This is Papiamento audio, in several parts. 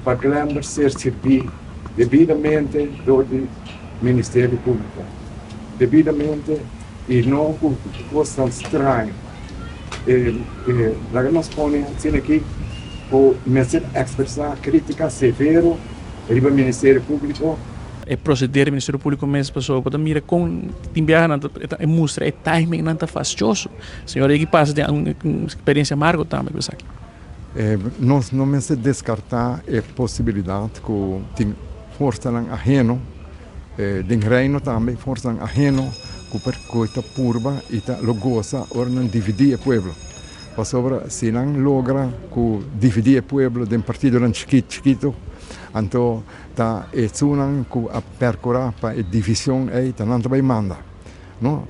pa Glenbert ser sirbí debidamente dor di Ministerio Públiko. Debidamente i no ku kosnan straño. Laga nos pone asina aki ku mester ekspresá krítika severo riba Ministerio Públiko. E proceder di Ministerio Público mes pasobra bo ta mira con tin biaha nan ta e mustra e timing nan ta fastioso. Señor Ricky pasa den un experiencia amargo tambe cu esaki. Nos no mester descarta e posibilidad cu tin forsanan aheno den Reino tambe, forsanan aheno cu por cu ta purba y ta lo goza ora nan dividi e pueblo. Pasobra si nan logra cu dividi e pueblo den partidonan chikito chikito anto Ta esunnan ku a perkurá pa e divishon ei ta nan ta bai manda, no?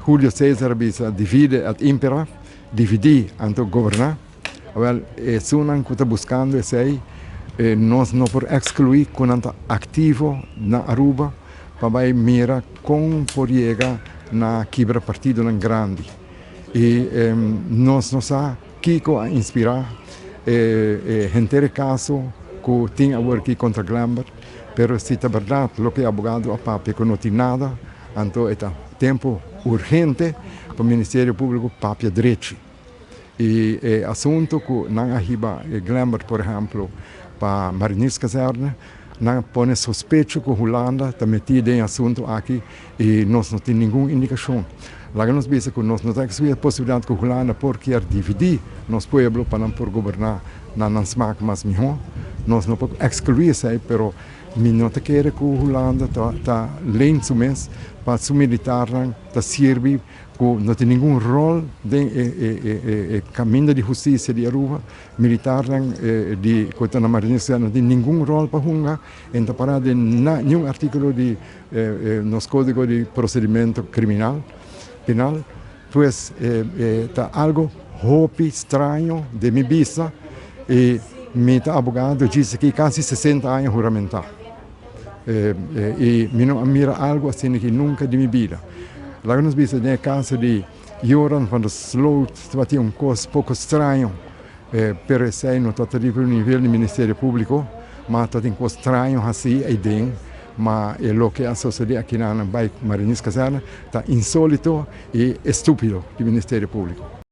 Julio Cesar a bisa, Divide et impera, dividí anto goberná. Awèl, esunnan ku ta buskando esei, nos no por ekskluí ku nan ta aktivo na Aruba pa bai mira kon por yega na kibra partidonan grandi. I nos no sa Kiko a inspirá e henter e kaso ku tin awor aki kontra Glembert? Pero si ta bèrdat loke e abogado a papia ku no tin nada, anto e ta tempu urgente pa Ministerio Públiko papia drechi. I e asuntu ku nan a hiba e Glembert por ehèmpel pa Marinierskazerne, nan a pone sospecho ku Hulanda ta metí den e asuntu aki I nos no tin ningun indikashon. Laga nos bisa ku nos no ta ekskluí e posibilidat ku Hulanda por kier dividí nos pueblo pa nan por goberná na nan smak mas mihó. Nos no por ekskluí esei, pero mi no ta kere ku Hulanda ta ta leen su mes pa su militarnan ta sirbi ku no tin ningun ròl den e e e e kaminda di hustisia di Aruba. Militarnan di ku ta na Marinierskazerne no tin ningun ròl pa hunga. E no ta pará den niun artíkulo di nos código di procedimento criminal, penal, pues ta algo hopi straño den mi bista y mi ta abogado djis aki casi 60 aña huramenta y mi no a mira algo asina aki nunca den mi bida. Laga nos bisa den e caso di Joran van der Sloot tabatin un cos poco straño pero esey no ta riba e nivel di Ministerio Publico, ma ta tin cos straño haci eyden. Ma e loke a sosodé akinan na bai Marinierskazerne ta insolito i estupido di Ministerio Públiko.